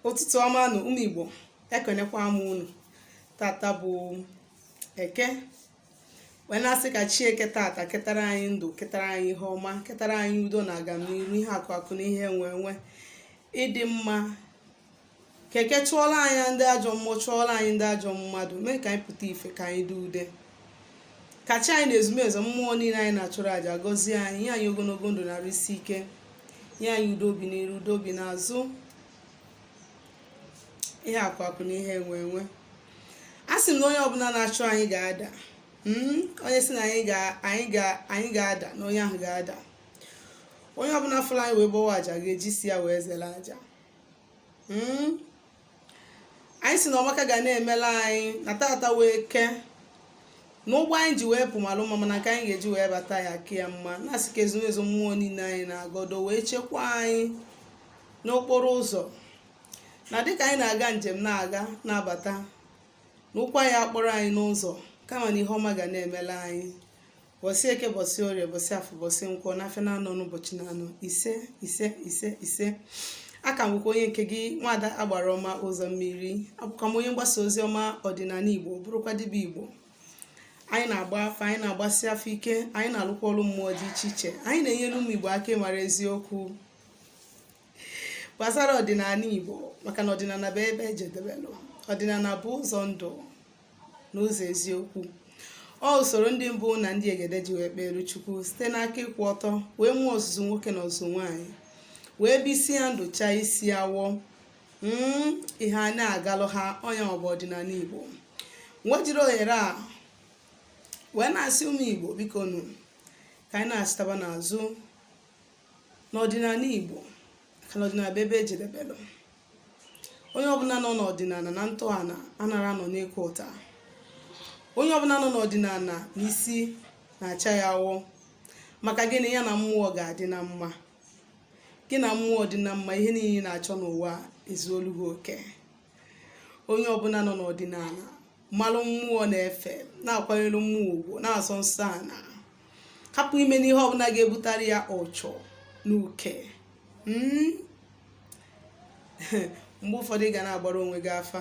Ụtụtụ ọma nụ ụmụ Igbo, ekenekwa m unu. Tata bụ Eke, wee na-asị ka chi Eke tata ketara anyị ndụ, ketara anyị ihe ọma, ketara anyị udo na agamniru, ihe akụ akụ na ihe enwe enwe, ịdị mma. Ka Eke chụọla anyị ndị ajọ mmụọ, chụọla anyị ndị ajọ mmadụ, mee ka anyị pụta ife, ka anyị dị ude. Ka chi anyị na ezumezu mmụọ niile anyị na-achụrụ àjà gọzie anyị, nye anyị ogologo ndụ na arụ isi ike, nye anyị udo obi n'iru, udo obi n'azụ, ihe akụ akụ na ihe enwe enwe. A sị m na onye ọbụla na-achụ anyị ga-ada. Onye sị na anyị ga-ada, na onye ahụ ga-ada. Onye ọbụla fụrụ anyị wee gbawa àjà ga-eji isi ya wee zere àjà. Anyị sị na ọmaka ga na-emela anyị na tata wee kee na ụgbọ anyị ji wee pụ malụ mma, mana nke anyị ga-eji wee bata ya aka ya mma. Na-asị ka ezumezu mmụọ niile anyị na-agọdo wee chekwaa anyị n'okporo ụzọ, na dịka anyị na-aga njem na-aga na-abata, na ụkwụ anyị akpọrọ anyị n'ụzọ, kama na ihe ọma ga na-emela anyị. Bọsị Eke, bọsị Orie, bọsị Afọ, bọsị Nkwọ, n'afịa na-anọ n'ụbọchị na-anọ. Ise, ise, ise, ise. Aka m bụkwa onye nke gị, Nwaada Agbara Ọma Ụzọ Mmiri. Abụkwa m onye mgbasa ozi ọma ọdịnala Igbo, bụrụkwa dibịa Igbo. Anyị na-agba afa, anyị na-agbasi afa ike, anyị na-alụkwa ọrụ mmụọ dị iche iche. Anyị na-enyere ụmụ Igbo aka ịmara eziokwu gbasara ọdịnala Igbo, maka na ọdịnala bụ ebe ejedebelụ. Ọdịnala bụ ụzọ ndụ na ụzọ eziokwu. Ọ usoro ndị mbụ na ndị egede ji wee kpeelu Chukwu site n'aka ịkwụ ọtọ wee mụọ ọzụzụ nwoke na ọzụzụ nwaanyị, wee bisia ndụ chaa isi awọ. Ihe a na-agalụ ha onye ọ bụ ọdịnala Igbo. Wee jiri ohere a wee na-asị ụmụ Igbo, biko nụ, ka anyị na-achịtaba n'azụ n'ọdịnala Igbo, maka na ọdịnala bụ ebe ejedebelụ. Onye ọbụla nọ n'ọdịnala na ntọala anara anọ n'ịkwa ụta. Onye ọbụla nọ n'ọdịnala na isi na-acha ya awọ. Maka gịnị? Ya na mmụọ ga-adị na mma. Gị na mmụọ dị na mma, ihe niile ị na-achọ n'ụwa ezuolu gị oke. Onye ọbụla nọ n'ọdịnala malụ mmụọ na-efe, na-akwanyere mmụọ ugwu, na-asọ nsọ ana, hapụ ime n'ihe ọbụla ga-ebutere ya ụchụ na uke. Mgbe ụfọdụ ị ga na-agbara onwe gị afa,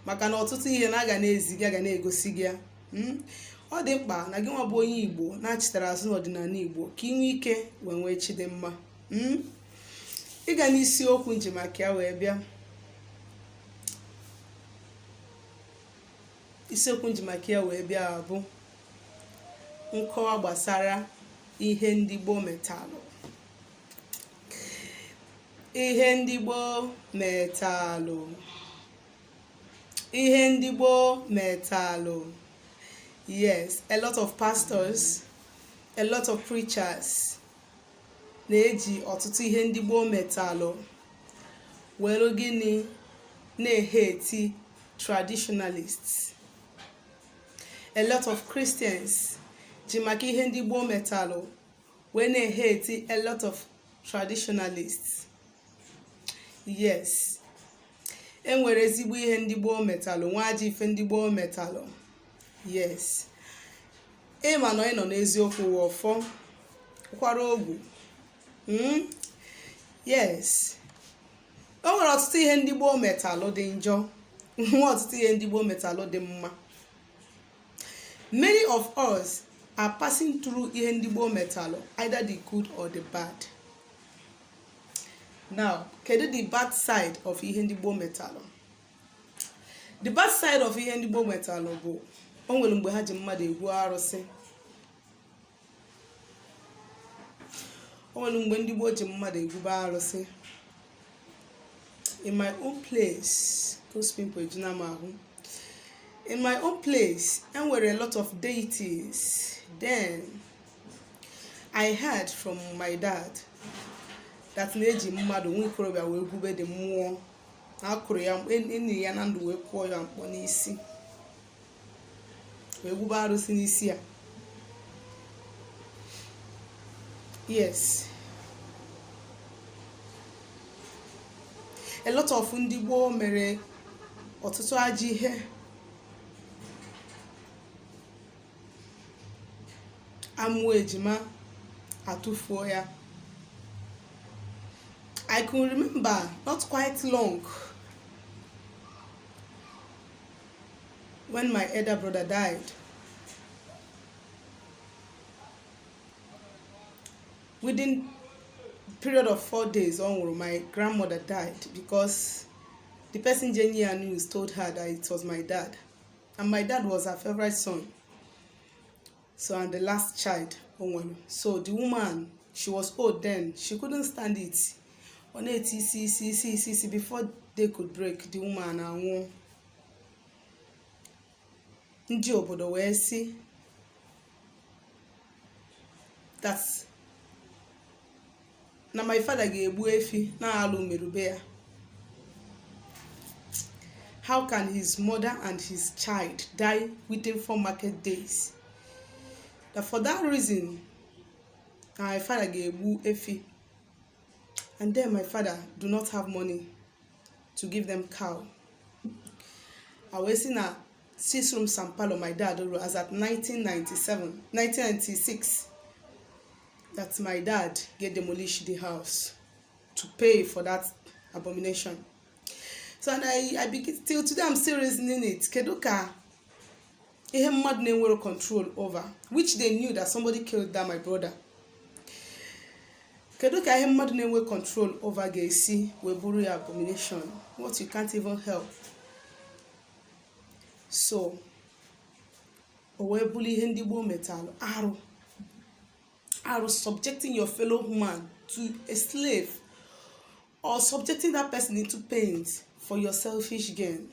maka na ọtụtụ ihe na aga na-ezi gị, aga na-egosi gị ya. Ọ dị mkpa na gị nwa bụ onye Igbo na-achịtara azụ n'ọdịnala Igbo ka ị nwee ike wee nwee chi dị mma. Ịga n'isiokwu nji maka ya wee bịa, isiokwu nji maka ya wee bịa bụ nkọwa gbasara ihe ndị gboo metalụ. Ihe ndị gboo metalụ, ihe ndị gboo metalụ. Yes, a lot of pastors, a lot of preachers na-eji ọtụtụ ihe ndị gboo metalụ were gịnị na-ehate traditionalists. A lot of Christians ji maka ihe ndị gboo metalụ wee na-ehate a lot of traditionalists. Yes, e nwere ezigbo ihe ndị gboo metalụ, nwa ajọ ife ndị gboo metalụ. Yes, ịma na ị nọ n'eziokwu wụ ọfọ kwara ogwu. Yes, o nwere ọtụtụ ihe ndị gboo metalụ dị njọ, nwa ọtụtụ ihe ndị gboo metalụ dị mma. Many of us are passing through ihe ndị gboo metalụ, either the good or the bad. Now, kedu the bad side of ihe ndị gboo metalụ? The bad side of ihe ndị gboo metalụ bụ o nwere mgbe ha ji mmadụ egwu arụsị. O nwere mgbe ndị gboo ji mmadụ egwube arụsị. In my own place, those people ejuna m ahụ. In my own place, enwere a lot of deities. Then I heard from my dad that na-eji mmadụ nwa ikorobịa wee gwube dị mmụọ, na akụrụ ya enyi ya na ndụ wee kụọ ya mkpọ n'isi, wee gwube arụsị n'isi ya. Yes, a lot of ndị gboo mere ọtụtụ ajọ ihe. Amụọ ejima, atụfuo ya. I can remember not quite long when my elder brother died. Within period of 4 days ọ nwụrụ, my grandmother died because the person je nye ya news told her that it was my dad, and my dad was her favorite son, so, and the last child o nwere. So the woman, she was old then, she couldn't stand it. Ọ na-eti isi isi isi isi isi. Before they could break, the woman anwụọ. Ndị obodo wee sị that na my father ga-egbu efi na alụ merube ya. How can his mother and his child die within 4 market days? That for that reason na my father ga-egbu efi. And then my father do not have money to give them cow. A wee sị na six rooms and parlour my dad rụrụ as at 1997, 1996, that my dad get demolish the house to pay for that abomination. So and I begin, till today I'm still reasoning it. Kedu ka ihe mmadụ na-enwero control over, which they knew that somebody killed that my brother, kedu ka ihe mmadụ na-enwe control over ga-esi wee bụrụ ya abomination, what you can't even help? So o wee bụrụ ihe ndị gboo metalụ arụ arụ, subjecting your fellow human to a slave or subjecting that person into pains for your selfish gain.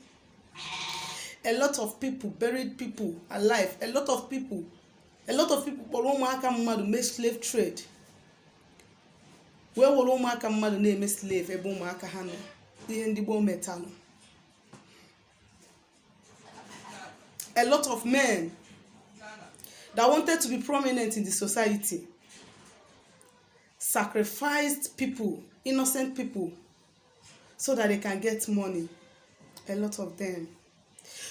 A lot of people buried people alive. A lot of people kpọrọ ụmụaka mmadụ mee slave trade, wee were ụmụaka mmadụ na-eme slave ebe ụmụaka ha nọ. Ihe ndị gboo metalụ. A lot of men that wanted to be prominent in the society sacrificed people, innocent people, so that they can get money. A lot of them,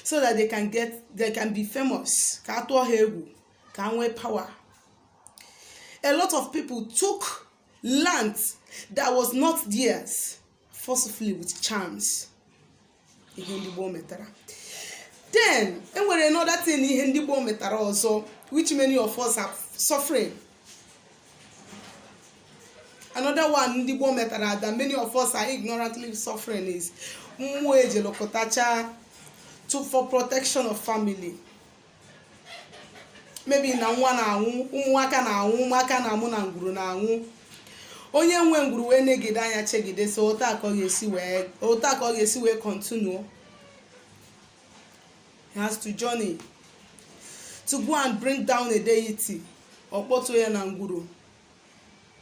so that they can be famous, ka a tụọ ha egwu, ka ha nwee power. A lot of people took land that was not theirs forcefully with charms. Ihe ndị gboo metara. Then enwere another thing ihe ndị gboo metara ọzọ, which many of us are suffering. Another one ndị gboo metara that many of us are ignorantly suffering is mmụọ ejelụkọtacha to for protection of family. Maybe na nwa na-anwụ, ụmụaka na-anwụ, ụmụaka na-amụ na ngwuru na-anwụ. Onye nwe ngwuru wee negide anya, chegide, so otu a ka ọ ga-esi wee continue. He has to journey to go and bring down a deity. Ọ kpọtụ ya na ngwuru,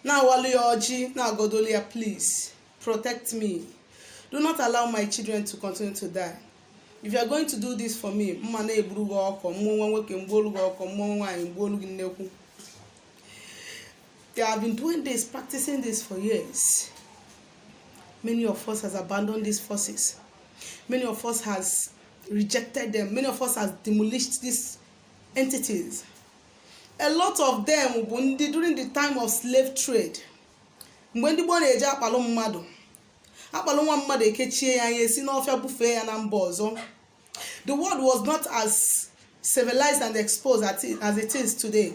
na-awalụ ya ọjị, na-agodolu ya, "Please protect me. Do not allow my children to continue to die. If you are going to do this for me, mma na-egburu gị ọkọ mmụọ nwa nwoke, mgbuolu gị ọkọ mmụọ nwaanyị, mgbuolu gị nnekwu." They have been doing this, practicing this for years. Many of us has abandoned these forces. Many of us has rejected them. Many of us has demolished these entities. A lot of them bụ ndị during the time of slave trade, mgbe ndị gboo na-eji akpalụ mmadụ, akpalụ nwa mmadụ, ekechie ya anya, esi n'ọfịa bufee ya na mba ọzọ. The world was not as civilized and exposed as it is today.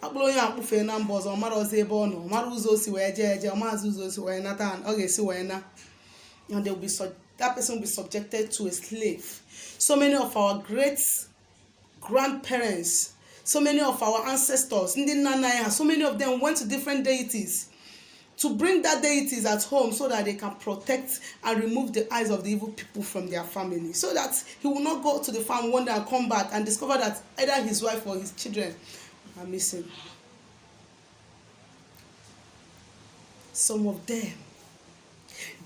Akpụrụ onye akpụfee na mba ọzọ, ọ mara ọzọ ebe ọ nọ, ọ mara ụzọ o si wee jee eje, ọ maazị ụzọ o si wee nata, ọ ga-esi wee na, and they will be that person will be subjected to a slave. So many of our great grandparents, so many of our ancestors, ndị nna nna anyị ha, so many of them went to different deities to bring that deities at home so that they can protect and remove the eyes of the evil people from their family, so that he will not go to the farm one day and come back and discover that either his wife or his children are missing. Some of them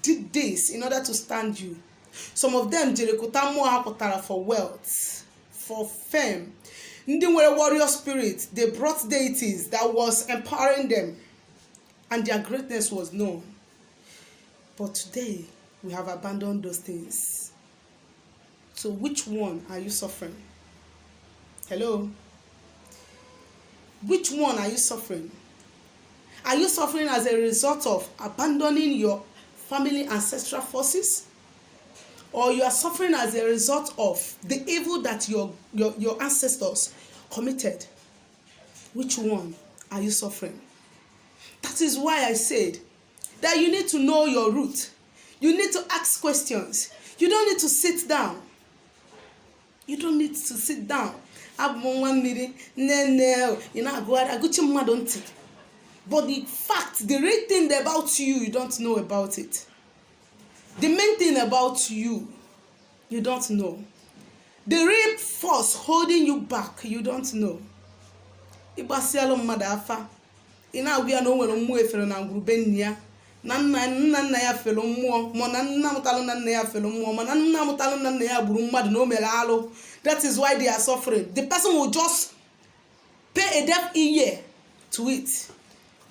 did this in order to stand you. Some of them jere kụta mmụọ ha pụtara for wealth, for fame. Ndị nwere warrior spirit, they brought deities that was empowering them and their greatness was known. But today we have abandoned those things. So which one are you suffering? Hello, which one are you suffering? Are you suffering as a result of abandoning your family ancestral forces, or you are suffering as a result of the evil that your ancestors committed? Which one are you suffering? That is why I said that you need to know your root. You need to ask questions. You don't need to sit down. You don't need to sit down. "Abụ m nwa mmiri, nne nne." Ị na-agụgharị agụchi mmadụ ntị, but the fact, the real thing about you, you don't know about it. The main thing about you, you don't know. The real force holding you back, you don't know. Ịgbasialụ mmadụ afa, ị na-agwa ya na o nwere mmụọ efere na ngwurube nne ya, na nna nna nna ya fere mmụọ, ma na nna mụtalụ na nna ya fere mmụọ, ma na nna mụtalụ na nna ya gburu mmadụ, na o mere alụ. That is why they are suffering. The person will just pay a deaf ear to it.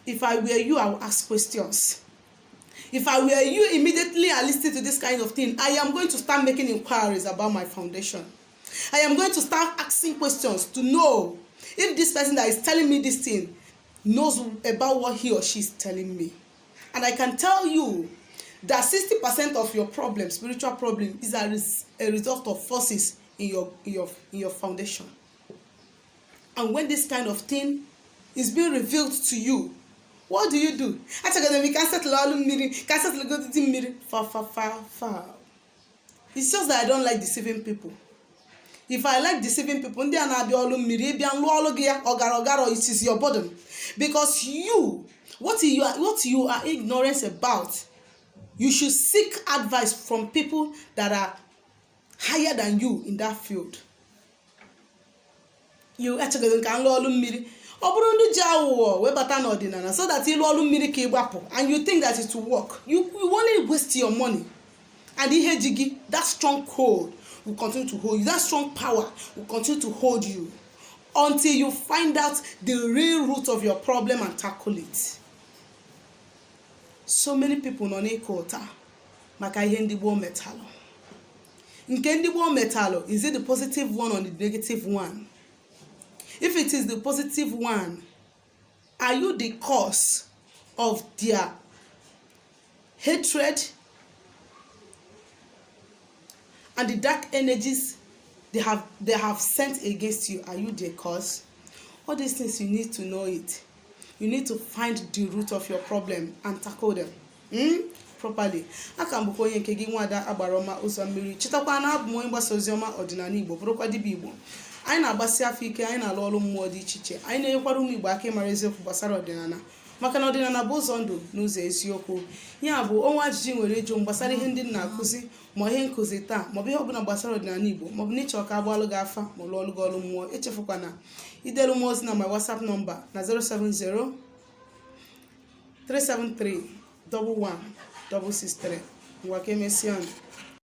If I were you, I would ask questions. If I were you, immediately I listen to this kind of thing, I am going to start making inquiries about my foundation. I am going to start asking questions to know if this person that is telling me this thing knows about what he or she is telling me. And I can tell you that 60% of your problem, spiritual problem, is a result of forces in your foundation. And when this kind of thing is being revealed to you, what do you do? "Achọgoro m ka settle ọlụ mmiri, ka settle godidi mmiri." Fa fa fa fa. It's just that I don't like deceiving people. If I like deceiving people, ndị a na-abịa ọlụ mmiri, ịbịa lụọ ọlụ gị ya, ọgara ọgara, it is your burden, because you what you are ignorant about, you should seek advice from people that are higher than you in that field. You echegoro ka m lụọ ọlụ mmiri, ọ bụrụ ndị ji aghụghọ wee bata n'ọdịnala so that ịlụ ọlụ mmiri ka ị gbapụ, and you think that it will work. You only waste your money and ihe ji gị. That strong hold will continue to hold you. That strong power will continue to hold you until you find out the real root of your problem and tackle it. So many people nọ n'ịka ụta maka ihe ndị gboo metalụ. Nke ndị gboo metalụ, is it the positive one or the negative one? If it is the positive one, are you the cause of their hatred and the dark energies they have sent against you? Are you the cause? All these things, you need to know it. You need to find the root of your problem and tackle them properly. Aka m bụkwa onye nke gị, Nwada Agbara Ọma Ụzọ Mmiri. Chetakwa na abụ m onye mgbasa oziọma ọdịnala Igbo, bụrụkwa dibịa Igbo. Anyị na-agbasi afọ ike, anyị na-alụ ọrụ mmụọ dị iche iche, anyị na-enyekwara ụmụ Igbo aka ịmara eziokwu gbasara ọdịnala, maka na ọdịnala bụ ụzọ ndụ n'ụzọ eziokwu. Ya bụ, onwe ajụjụ nwere ịjụ m gbasara ihe ndị m na-akụzi, ma ihe nkụzi taa, maọbụ ihe ọbụla gbasara ọdịnala Igbo, maọbụ na ịchọ ka agbalụ gị afa ma lụọ ọlụ gị ọlụ mmụọ, echefukwana idelu m ozi na my WhatsApp number na 070 373 11 663. Ngwa, ka emesịa.